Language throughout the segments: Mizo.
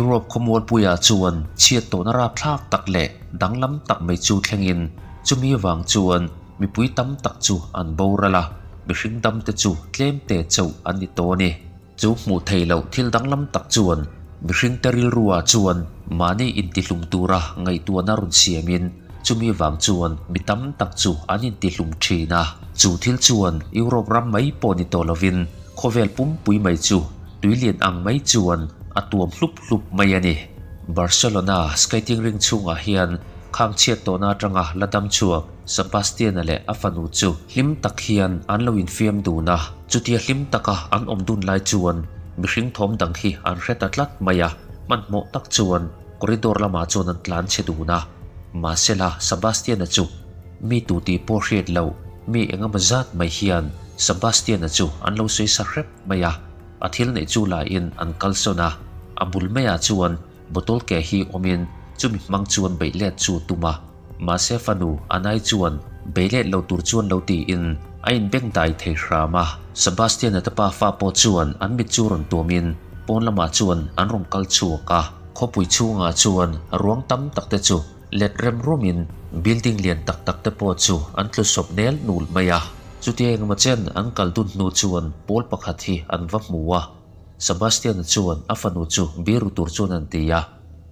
Europe khawmualpuiah chuan chhiat tawhna rapthlak tak leh danglam tak mai chu thlengin chumi vang chuan mipui tam tak chu an boral a, mihring damte chu tlemte chauh an ni tawh a ni. Chu hmuh theih loh thil danglam tak chuan mihringte rilruah chuan mahni intihlum tura ngaihtuahna rawn siamin chumi vang chuan mi tam tak chu an intihlum thin a. Chu thil chuan Europe ram mai pawh ni tawh lovin khawvel pumpui mai chu tuilian ang mai chuan a tuam hlup hlup mai a ni. Barcelona skating ring chhungah hian khang chhiat tawhna atanga la dam chhuak Sebastian-a leh a fanu chu hlim tak hian an lo infiam dun a. Chutia hlim taka an awm dun lai chuan mihring thawm dang hi an hre ta tlat mai a, hmanhmawh tak chuan corridor lamah chuan an tlan chhe dun a. Mahsela Sebastian-a chu mi tu tih pawh hriat loh mi engemaw zat mai hian Sebastian-a chu an lo sawi sa hrep mai a, a thil neih chu laiin an kalsawn a, a bul maiah chuan bottle ke hi awmin chumi hmang chuan beih let chu tum a. Mahse fanu Anai chuan bei let lo tur chuan lo tiin a inbeng dai thei hram a. Sebastian-a te pa fa pawh chuan an mit chu rawn tuamin pawn lamah chuan an rawn kal chhuak a. Khawpui chhungah chuan ruang tam tak te chu let rem rumin building lian tak tak te pawh chu an tlu sawp nel nul mai a. Chutia engemaw chen an kal dun hnu chuan pawl pakhat hi an va hmu a. Sebastian-a chuan a fanu chu biru tur chuan an ti a.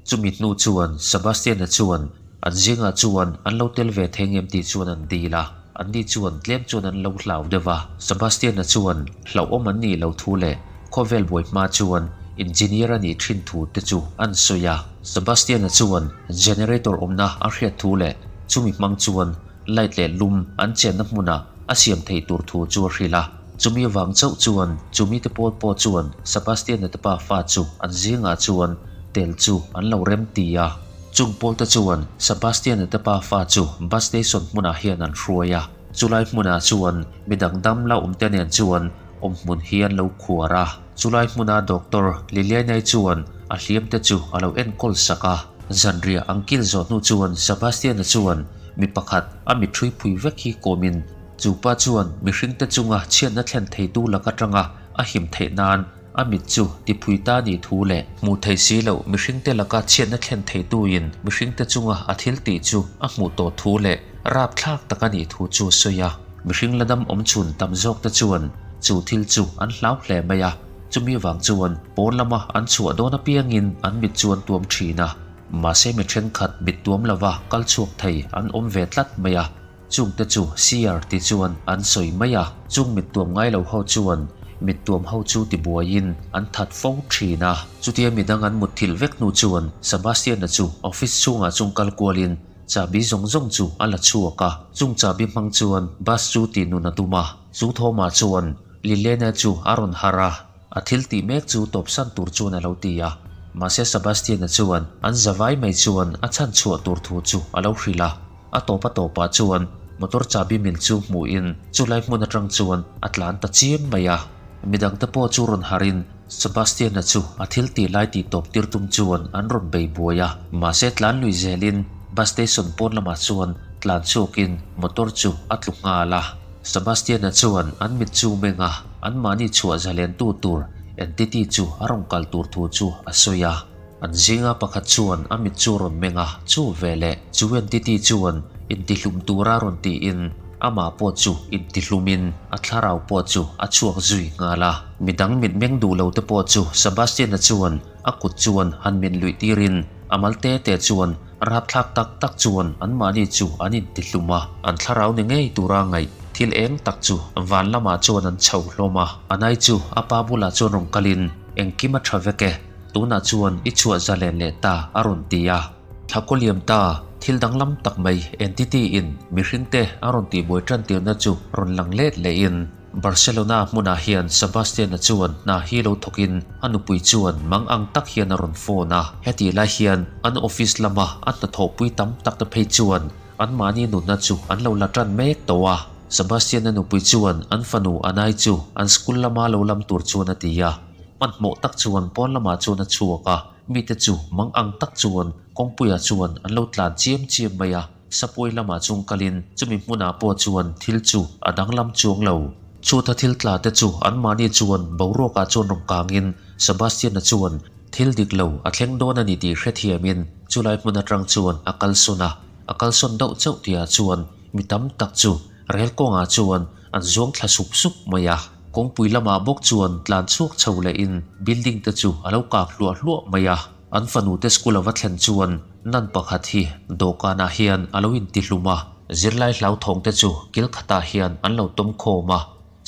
Chumi hnu chuan Sebastian-a chuan an zingah chuan an lo tel ve thei ngem tih chuan an dil a, anni chuan tlem chuan an lo hlau deuh a. Sebastian-a chuan hlauhawm an nih loh thu leh khawvel buai hma chuan engineer a nih thin thu te chu an sawi a. Sebastian-a chuan generator awmna a hriat thu leh chumi hmang chuan light leh lum an chenna hmunah a siam theih tur thu chu a hrilh a. Chumi vang chauh chuan chumi te pawl pawh chuan Sebastian-a te pa fa chu an zingah chuan tel chu an lo rem ti a. Chung pawl te chuan Sebastian-a te pa fa chu bus station hmunah hian an hruai a. Chulai hmunah chuan midang dam la awm te nen chuan awm hmun hi an lo khuar a. Chulai hmuna Doctor Lilianai chuan a hliam te chu a lo enkawl sak a. Zanriah an kil zawh hnu chuan Sebastian-a chuan mi pakhat a mithrui phui vek hi kawmin Chu pa chuan mihringte chunga chhiatna thlen theitu lak atanga a him theih nan a mit chu tiphui ta nih thu leh hmuh theih si loh mihringte laka chhiatna thlen theituin mihringte chunga a thil tih chu a hmuh tawh thu leh rapthlak tak a nih thu chu a sawi a. Mihring la dam awm chhun tam zawkte chuan chu thil chu an hlau hle mai a, chumi vang chuan pawn lama an chhuah dawn apiangin an mit chu an tuam thin a, mahse mi thenkhat mit tuam lova kal chhuak thei an awm ve tlat mai a. Chungte chu CR ti chuan an sawi mai a, chung mittuam ngai lo ho chuan mittuam ho chu tibuaiin an that fo thin a. Chutia midang an mutthilh vek hnu chuan Sebastian-a chu office chhungah chung kal kualin chahbi zawng zawng chu a la chhuak a, chung chahbi hmang chuan bus chu tih nun a tum a. Chu thawmah chuan Lilene chu a rawn harh a, a thil tih mek chu tawpsan tur chuan a lo ti a. Mahse Sebastian-a chuan an zavai mai chuan a chhan chhuah tur thu chu a lo hrilh a. A tawp a tawpah chuan motor chahbi mil chu hmuhin chulai hmun atang chuan a tlan ta chiam mai a. Midangte pawh chu rawn harin Sebastian-a chu a thil tih lai tih tawp tir tum chuan an rawn bei buai a. Mahse tlan lui zelin bus station pawn lamah chuan tlan chhuakin motor chu a tlu nghal a. Sebastian-a chuan an mit chu meng a, anmahni chhuah zalentu tur entity chu a rawn kal tur thu chu a sawi a. An zinga pakhat chuan a mit chu rawn meng a, chu veleh chu entity chuan intihlum tura rawn tiin amah pawh chu intihlumin a thlarau pawh chu a chhuak zui nghal a. Midang mit meng duh lo te pawh chu Sebastian-a chuan a kut chuan han min luih tirin a mal te te chuan rapthlak tak tak chuan anmahni chu an intihlum a, an thlarau ni ngei tura ngaih thil eng tak chu van lamah chuan an chho hlawm a. Anai chu a pa bulah chuan rawn kalin engkim a tha vek e. Tunah chuan i chhuah zalen leh ta a rawn ti a. Thla kaw liam ta, thil danglam tak mai entity in mihringte a rawn tihbuai tan tirna chu rawn lang let lehin Barcelona hmunah hian Sebastian-a chuan hna hi lo thawkin a nupui chuan mang ang tak hian a rawn phone a. Hetih lai hian an office lama a hnathawhpui tam tak te phei chuan anmahni nunna chu an lo la tan mek tawh a. Sebastian-a nupui chuan an fanu Anai chu an school lama lo lam tur chuan a ti a. Hmanhmawh tak chuan pawn lamah chuan a chhuak a, mite chu mang ang tak chuan kawngpuiah chuan an lo tlan chiam chiam mai a, Sapuai lamah chung kalin chumi hmunah pawh chuan thil chu a danglam chuang lo. Chhuata thil tla te chu anmahni chuan boruakah chuan rawn kangin Sebastian-a chuan. Thil dik lo a thleng dawn a ni tih hrethiamin chulai hmun atang chuan a kalsawn a, a kalsawn deuh chauh tihah chuan mi tam tak chu rel kawngah chuan an zuang thla sup sup mai a. Kawngpui lamah bawk chuan tlan chhuak chho lehin building te chu a lo kak hluah hluah mai a. An fanute school a va thlen chuan nun pakhat hi dawhkanah hian a lo intihlum a, zirlai hlauthawngte chu kil khatah hian an lo tawm khawm a.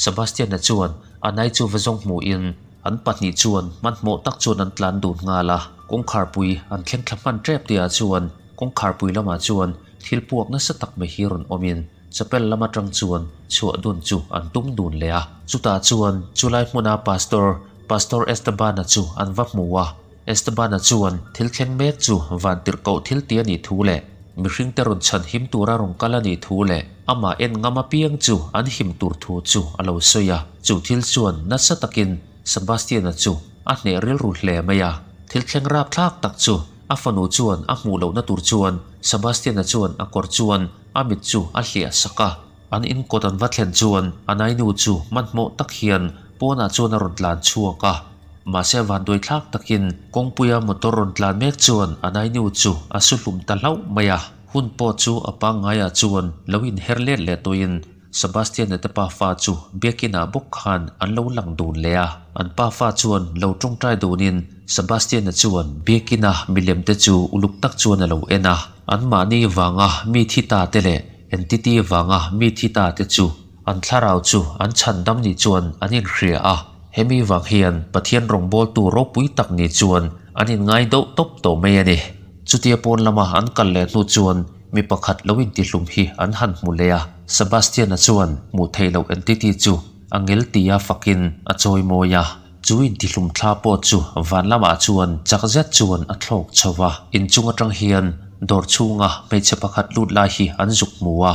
Sebastian-a chuan Anai chu va zawng hmuhin an pahnih chuan hmanhmawh tak chuan an tlan dun nghal a. Kawngkharpui an thleng thla hman tep tihah chuan kawngkharpui lamah chuan thil puak nasa tak mai hi rawn awmin chapel lam atang chuan chhuah dun chu an tum dun leh a. Chutah chuan chulai hmuna Pastor, Pastor Esteban-a chu an va hmu a. Esteban-a chuan thil thleng mek chu vantirhkoh thil ti a nih thu leh mihringte rawn chhan him tura rawn kal a nih thu leh amah en ngam apiang chu an him tur thu chu a lo sawi a. Chu thil chuan nasa takin Sebastian-a chu a hneh rilru hle mai a. Thil thleng rapthlak tak chu a fanu chuan a hmuh lohna tur chuan Sebastian-a chuan a kawr chuan a mit chu a hliah sak a. An inkawt an va thlen chuan a nainu chu hmanhmawh tak hian pawnah chuan a rawn tlan chhuak a. Mahse vanduai thlak takin kawngpuia motor rawn tlan mek chuan a nainu chu a su hlum ta hlauh mai a. Hun pawh chu a pangngaiah chuan lo inher let leh tawhin Sebastian-a te pafa chu biakinah bawk khan an lo lang dun leh a. An pafa chuan lo tawngtai dunin Sebastian-a chuan biakina milem te chu uluk tak chuan a lo en a. Anmahni vanga mi thi ta te leh Entity vanga mi thi ta te chu an thlarau chu an chhan dam ni chuan an inhria a, hemi vang hian Pathian rawngbawltu ropui tak ni chuan an inngai deuh tawp tawh mai a ni. Chutia pawn lama an kal leh hnu chuan mi pakhat lo intihlum hi an han hmu leh a, Sebastian-a chuan hmuh theih loh entity chu a ngel tia fakin a chawi mawi a. Chu intihlum thla pawh chu van lamah chuan chak zet chuan a thlawk chho va, inchung atang hian dawr chhunga hmeichhe pakhat lut lai hi an zuk hmu a,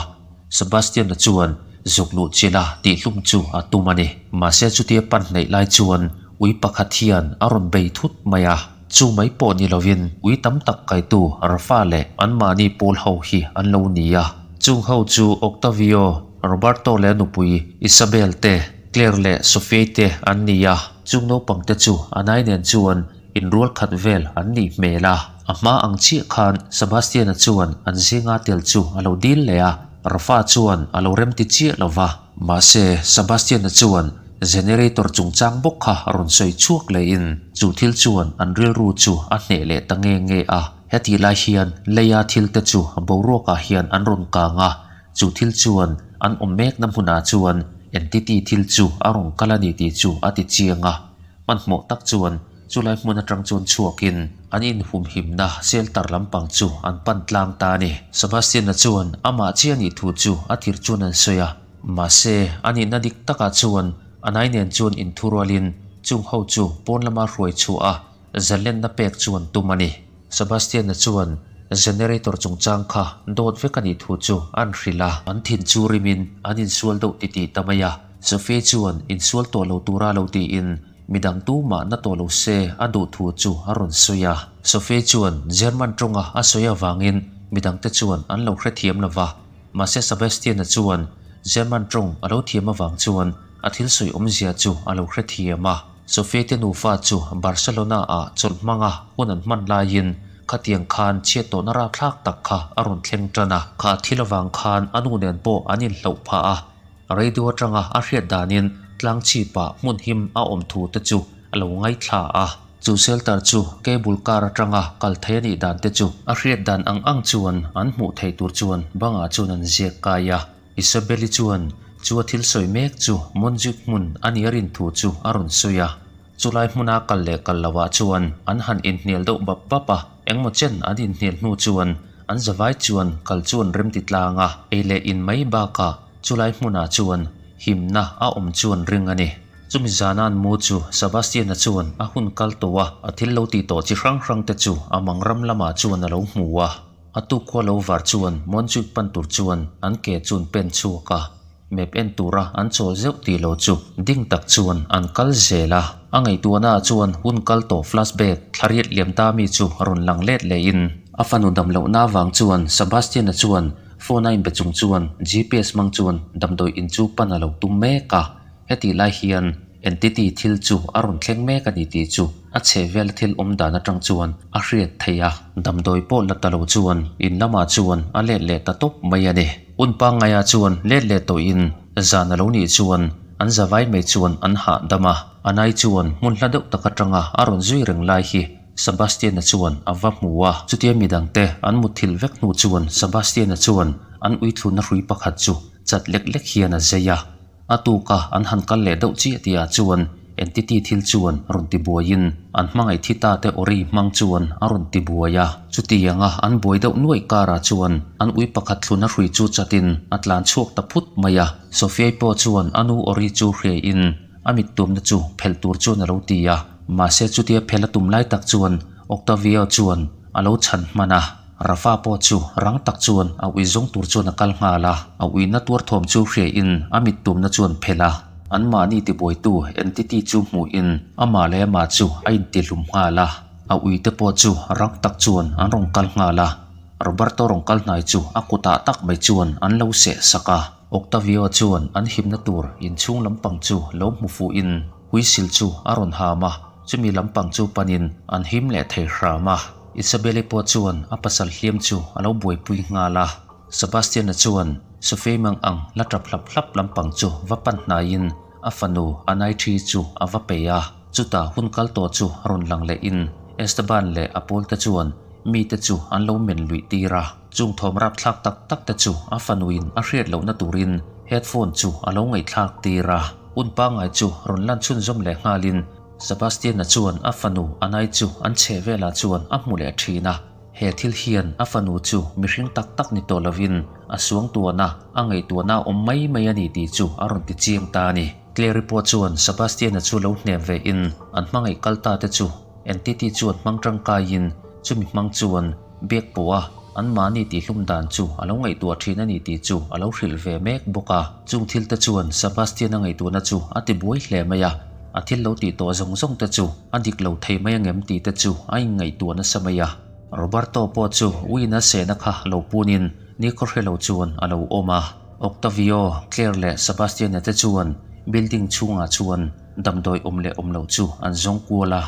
Sebastian-a chuan zuk luh chilh a tihhlum chu a tum a ni. Mahse chutia pan hnaih lai chuan ui pakhat hian a rawn bei thut mai a, chu mai pawh ni lovin ui tam tak kaitu Rafa leh anmahni pawl ho hi an lo ni a, chung ho chu Octavio, Roberto leh a nupui Isabel te, Claire leh Sophie te an ni a, chung naupang te chu Anai nen chuan inrual khat vel an nih hmel a. A hma ang chiah khan Sebastian-a chuan an zinga tel chu a lo dil leh a, Rafa chuan a lo remti chiah lo va. Mahse, Sebastian-a chuan generator chungchang bawk kha a rawn sawi chhuak lehin chu thil chuan an rilru chu a hneh leh ta nge nge a. Hetih lai hian leia thil te chu boruakah hian an rawn kang a, Chu thil chuan an awm mekna hmunah chuan entity thil chu a rawn kal a ni tih chu a ti chiang a. Hmanhmawh tak chuan chulai hmun atang chuan chhuakin an inhumhimna shelter lampang chu an pan tlang ta a ni. Sebastian-a chuan amah chiah nih thu chu a thir chuan an sawi a. Mahse, a nihna dik takah chuan a nai nen chuan inthurualin chung ho chu pawn lama hruai chhuah a, zalenna pek chuan tum a ni. Sebastian-a chuan generator chungchang kha dawt vek a nih thu chu an hrilh a. An thin chu rimin an insual deuh titih ta mai a. Sophie chuan insual tawh lo tura lo tiin midang tumah na tawh lo se a duh thu chu a rawn sawi a. Sophie chuan German tawnga a sawi avangin midangte chuan an lo hrethiam lo va. Mahse Sebastian-a chuan German tawng a lo thiam avang chuan a thil sawi awmzia chu a lo hrethiam a. Sophie te nufa chu Barcelona-ah chawlh hmanga hun an hman laiin khatiang khan chhiat tawhna rapthlak tak kha a rawn thleng tan a. Kha thil avang khan a nu nen pawh an inhloh phah a, radio atanga a hriat danin tlang chhipah hmun him a awm thu te chu a lo ngaithla a. Chu shelter chu cable car atanga kal thei a nih dan te chu a hriat dan ang ang chuan an hmuh theih tur chuan bangah chuan an ziak kai a. Isabel-i chuan chu a thil sawi mek chu Montjuic hmun a nih a rin thu chu a rawn sawi a. Chulai hmuna kal leh kal lohah chuan an han inhnial deuh bap bap a, engmaw chen an inhnial hnu chuan an zavai chuan kal chu an remti tlang a, ei leh in mai bakah chulai hmunah chuan himna a awm chu an ring a ni. Chumi zana an mu chu Sebastian-a chuan a hun kal tawh a, a thil lo tih tawh chi hrang hrang te chu a mangram lamah chuan a lo hmu a. A tuk khua lo var chuan Montjuic pan tur chuan an ke chu an pen chhuak a, map en tura an chawl zeuh tih lo chu ding tak chuan an kal zel a. A ngaihtuahna ah chuan hun kal tawh flashback thla riat liam ta mi chu a rawn lang let leh in a fanu dam lohna avang chuan Sebastian-a chuan phone a inbe chung chuan GPS hmang chuan damdawi in chu pan a lo tum mek a. Hetih lai hian. Entity thil chu a rawn thleng mek a ni tih chu a chhehvela thil awm dan atang chuan a hriat theih a. Damdawi pawh la ta lo chuan in lamah chuan a let leh ta tawp mai a ni. Hun pangngaia chuan let leh tawhin zan a lo nih chuan an zavai mai chuan an hahdam a. Anai chuan hmun hla deuh tak atanga a rawn zui reng lai hi Sebastian-a chuan a va hmu a. Chutia midangte an mutthilh vek hnu chuan Sebastian-a chuan an uithlunna hrui pakhat chu chat lek lek hian a zei a. A tuka an han kal leh deuh chiah tihah chuan entity thil chuan rawn ti buaiin an hmangaih thi ta te awri hmang chuan a rawn ti buai a. Chutianga an buai deuh nuaih karah chuan an ui pakhat thluna hrui chu chatin a tlan chhuak ta phut mai a. Sophia-i pawh chuan a nu awri chu hriain a mit tumna chu phelh tur chuan a lo ti a. Mahse chutia phelh a tum lai tak chuan Octavio chuan a lo chhan hman a. Rafa pawh chu rang tak chuan a ui zawng tur chuan a kal nghal a, a uina tuar thawm chu hria in a mit tumna chuan phelh a. Anmahni tibuaitu entity chu hmuh in amah leh amah chu a intihlum nghal a, a uite pawh chu rang tak chuan an rawn kal nghal a. Roberto rawn kal hnai chu a kutah tak mai chuan an lo seh sak a. Octavio chuan an himna tur inchhung lampang chu lo hmu fuh in huisil chu a rawn ham a, chumi lampang chu panin an him leh thei hram a. Isabelle pawh chuan a pasal hliam chu a lo buaipui nghal a. Sebastian-a chuan Sophie mang ang la tap hlap hlap lampang chu va pan hnaiin a fanu Anaithi chu a va pe a. Chutah hun kal tawh chu rawn lang lehin Esteban leh a pawlte chuan mite chu an lo men luih tir a. Chung thawm rapthlak tak tak te chu a fanuin a hriat lohna turin headphone chu a lo ngaihthlak tir a. Hun pangngai chu rawn lan chhunzawm leh nghalin Sebastian-a chuan a fanu Anai chu an chheh velah chuan a hmu leh thin a. He thil hian a fanu chu mihring tak tak ni tawh lovin a suangtuahna, a ngaihtuahna a awm mai mai a ni tih chu a rawn ti chiang ta a ni. Clary pawh chuan Sebastian-a chu lo hnem ve in an hmangaih kal ta te chu entity chuan hmang tangkaiin chumi hmang chuan biak pawh a anmahni tihhlum dan chu a lo ngaihtuah thin a ni tih chu a lo hrilh ve mek bawk a. Chung thil te chuan Sebastian-a ngaihtuahna chu a ti buai hle mai a, a thil lo tih tawh zawng zawng te chu a dik lo thei mai angem tih te chu a inngaihtuah nasa mai a. Roberto pawh chu uina sehna kha lo punin nikhaw hre lo chuan a lo awm a. Octavio, Claire leh Sebastian-a te chuan building chhungah chuan damdawi awm leh awm loh chu an zawng kual a.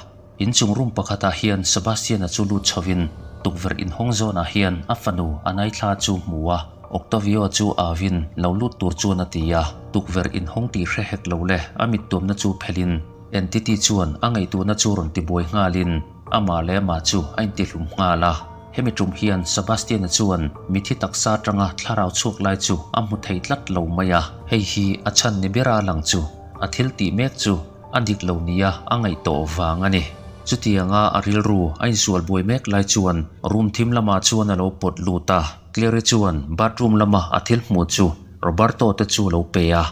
Inchung room pakhatah hian Sebastian-a chu lut chhovin tukverh inhawng zawnah hian a fanu Anaithla chu hmu a, Octavio chu avin lo lut tur chuan a ti a, tukverh inhawng tih hre hek lo le a mittuamna chu phelhin Entity chuan a ngaihtuahna chu rawn tibuai nghalin amah leh amah chu a intihlum nghal a. Hemi tum hian Sebastian-a chuan mithi taksa atanga thlarau chhuak lai chu a hmu thei tlat lo mai a, hei hi a chhan ni bera lang chu a thil tih mek chu A dik lo nia a ngaih tawh vang a ni. Chutianga a rilru a insual buai mek lai chuan room thim lamah chuan a lo pawt lut a. Clary chuan bathroom lama a thil hmuh chu Roberto te chu a lo pe a.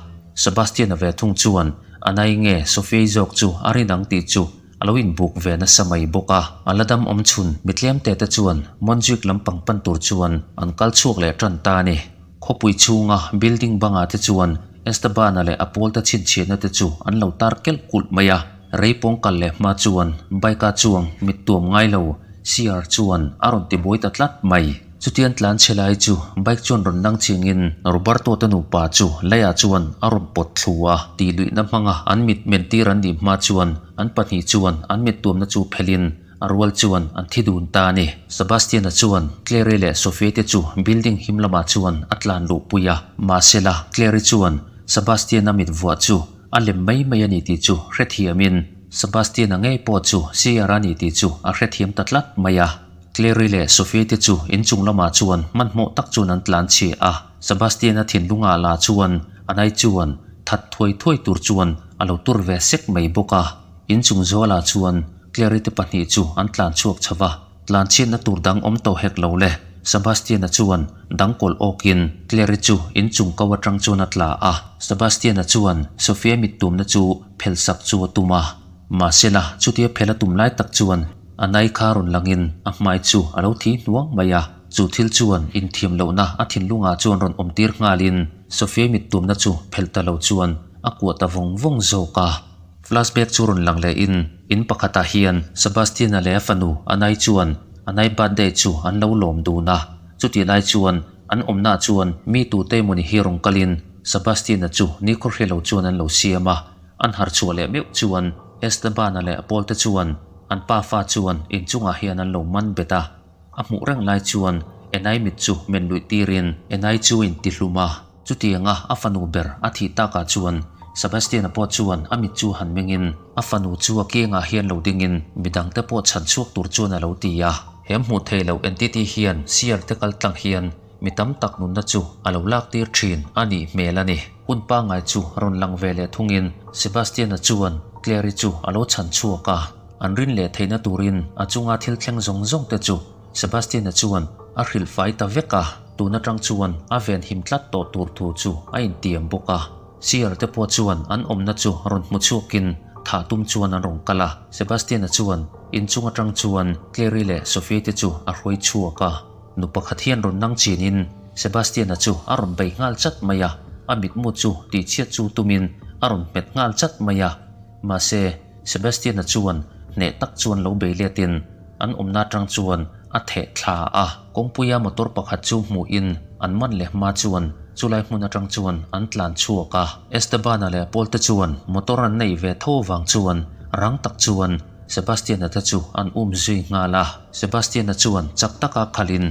Sebastian-a ve thung chuan a nai nge Sophia-i zawk chu a rin ang tih chu a lo inbuk ve nasa mai bawk a. A la dam awm chhun mi tlemte te chuan Montjuic lampang pan tur chuan an kal chhuak leh tan ta a ni. Khawpui chhunga building bangah te chuan Esteban-a leh a pawlte chhinchhiahna te chu an lo tar kelh kulh mai a. Rei pawng kal leh hma chuan bike-a chuang mit tuam ngai lo CR chuan a rawn ti buai ta tlat mai. Chutian tlan chhe lai chu bike chuan rawn nang chingin Roberto te nupa chu leiah chuan a rawn pawt thlu a. Tih luihna hmanga an mit mentir an nih hma chuan an pahnih chuan an mit tuamna chu phelhin A rual chuan an thi dun ta a ni. Sebastian-a chuan Clary leh Sophie te chu building him lamah chuan a tlan luh pui a. Mahsela, Clary chuan Sebastian-a mit vuah chu a lem mai mai a ni tih chu hrethiamin Sebastian-a ngei pawh chu CR a ni tih chu a hrethiam ta tlat mai a. Clary leh Sophie te chu inchung lamah chuan hmanhmawh tak chuan an tlan chhiah a. Sebastian-a thinlungah lah chuan a nai chuan that thuai thuai tur chuan a lo tur ve sek mai bawk a. Inchung zualah chuan Clary te pahnih chu an tlan chhuak chho va, tlan chhiatna tur dang awm tawh hek lo le. Sebastian-a chuan dang kawlh awkin Clary chu inchung ko atang chuan a tla a. Sebastian-a chuan Sophia mittumna chu phel sak chu a tum a. Mahsela, chutia phel a tum lai tak chuan a nai kha rawn langin a hmai chu a lo thi hnuang mai a. Chu thil chuan inthiam lohna a thinlungah chuan rawn awmtir nghalin Sophia mittumna chu phelh ta lo chuan a kuah ta vawng vawng zawk a. Flashback chu rawn lang leh in, in pakhatah hian Sebastian-a leh a fanu Anai chuan Anai birthday chu an lo lawm dun a. Chutih lai chuan an awmnaah chuan mi tute emawni hi rawn kalin Sebastian-a chu nikhaw hre lo chuan an lo siam a. An harh chhuah leh meuh chuan Esteban-a leh a pawlte chuan an pafa chuan inchungah hian an lo man bet a. A hmuh reng lai chuan Enai mit chu men luih tirin Enai chu a intihlum a. Chutianga a fanu ber a thih takah chuan Sebastian-a pawh chuan a mit chu han mengin a fanu chu a kiangah hian lo dingin midangte pawh chhan chhuak tur chuan a lo ti a. He hmuh theih loh entity hian siar te kal tlang hian mi tam tak nunna chu a lo lak tir thin a nih hmel a ni. Hun pangngai chu rawn lang ve leh thungin Sebastian-a chuan Claire-i chu a lo chhan chhuak a. An rin leh theihna turin a chunga thil thleng zawng zawng te chu Sebastian-a chuan a hrilh fai ta vek a, tun atang chuan a ven him tlat tawh tur thu chu a intiam bawk a. Sear te pawh chuan an awmna chu rawn hmu chhuakin thah tum chuan an rawn kal a. Sebastian-a chuan inchung atang chuan Clary leh Sophie te chu a hruai chhuak a. Nu pakhat hian rawn nang chinin Sebastian-a chu a rawn bei nghal chat mai a, a mitmu chu tihchhiat chu tumin a rawn hmet nghal chat mai a. Mahse, Sebastian-a chuan hneh tak chuan lo bei letin an awmna atang chuan a theh thla a. Kawngpuia motor pakhat chu hmuhin an man leh hma chuan chulai hmun atang chuan an tlan chhuak a. Esteban-a leh Paul te chuan motor an neih ve tho avang chuan rang tak chuan Sebastian-a te chu an um zui nghal a. Sebastian-a chuan chak taka khalhin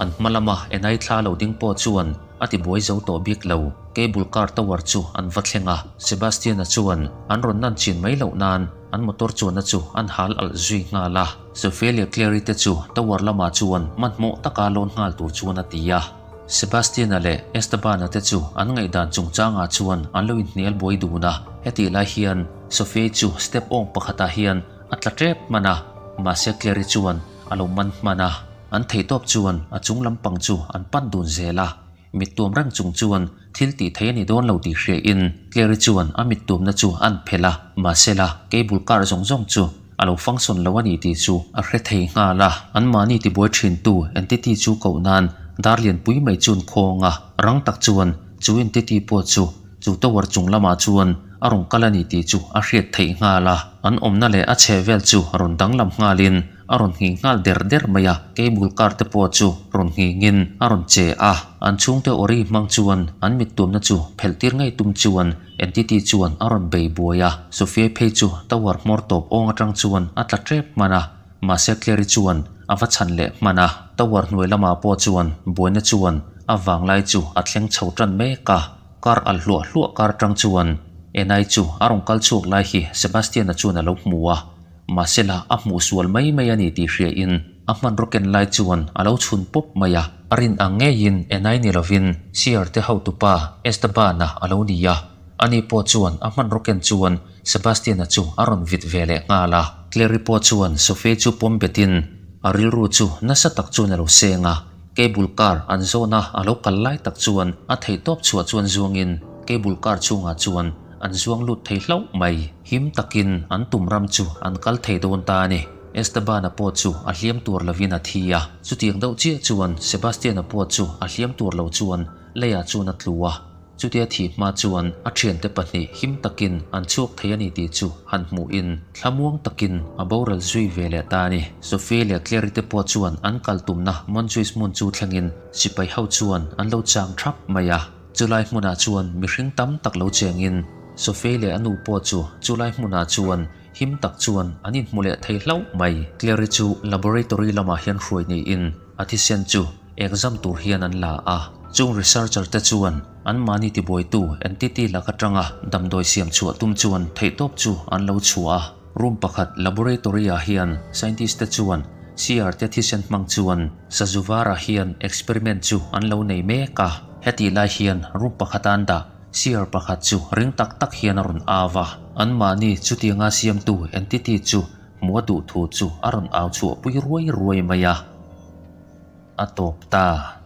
an hma lama Enai thla lo ding pawh chuan a ti buai zo tawh bik lo. Cable car tower chu an va thleng a, Sebastian-a chuan an rawn nan chin mai loh nan an motor chuanna chu an hal alh zui nghal a. Sophia leh Clary te chu tower lamah chuan hmanhmawh taka lawn nghal tur chuan a ti a. Sebastian-a leh Esteban-a te chu an ngaihdan chungchangah chuan an lo inhnial buai dun a. Hetih lai hian Sophia-i chu step awng pakhatah hian a tla tep hman a, mahse Clary chuan a lo man hman a. An theihtawp chuan a chung lampang chu an pan dun zel a. Mittuam reng chung chuan thil tih theih a ni dawn lo tih hriain Clary chuan a mittuamna chu a an phelh a, mahsela cable car zawng zawng chu a lo function lo a ni tih chu a hre thei nghal a. Anmahni tibuai thintu entity chu koh nan dar lianpui mai chu an khawng a, rang tak chuan chu entity pawh chu chu tower chung lamah chuan a rawn kal a ni tih chu a hriat theih nghal a. An awmna leh a chheh vel chu rawn danglam nghalin A rawn nghing nghal der der mai a, cable car te pawh chu rawn nghingin a rawn che a. An chhungte awri hmang chuan an mittuamna chu phelh tir ngei tum chuan entity chuan a rawn bei buai a. Sophia phei chu tower hmawr tawp awng atang chuan a tla tep hman a, mahse Clary chuan a va chhan leh hman a. Tower hnuai lamah pawh chuan buaina chuan a vanglai chu a thleng chho tan mek a. Kar alh hluah hluah kar atang chuan Enai chu a rawn kal chhuak lai hi Sebastian-a chuan a lo hmu a. Mahsela a hmuh sual mai mai a ni tih hriain a hmanraw ken lai chuan a lo chhun pawp mai a. A rin ang ngeiin Enai ni lovin Sear te hotupa Esteban-a a lo ni a. Ani pawh chuan a hmanraw ken chuan Sebastian-a chu a rawn vit ve leh nghal a. Clary pawh chuan Sophie chu pawm betin a rilru chu nasa tak chuan a lo seng a. Cable car an zawna a lo kal lai tak chuan a theihtawp chhuah chuan zuangin cable car chhungah chuan An zuang lut thei hlauh mai. Him takin an tum ram chu an kal thei dawn ta a ni. Esteban-a pawh chu a hliam tur lovin a thi a. Chutiang deuh chiah chuan Sebastian-a pawh chu a hliam tur lo chuan leiah chuan a tlu a. Chutia thih hma chuan a thiante pahnih him takin an chhuak thei a ni tih chu han hmuhin thlamuang takin a boral zui ve leh ta a ni. Sophie leh Clary te pawh chuan an kal tumna Montjuice hmun chu thlengin sipai ho chuan an lo chang thap mai a. Chulai hmunah chuan mihring tam tak lo chengin Sophie leh a nu pawh chu chulai hmunah chuan him tak chuan an inhmu leh thei hlauh mai. Clary chu laboratory lamah hian hruai niin a thisen chu exam tur hian an la a. Chung researcher te chuan anmahni tibuaitu entity lak atanga damdawi siam chhuah tum chuan theihtawp chu an lo chhuah a. Room pakhat laboratory ah hian scientist te chuan CR te thisen hmang chuan sazu varah hian experiment chu an lo nei mek a. Hetih lai hian room pakhata an dah CR pakhat chu ring tak tak hian a rawn au a. Anmahni chutianga siamtu entity chu hmuh a duh thu chu a rawn au chhuahpui ruai ruai mai a. A tawp ta.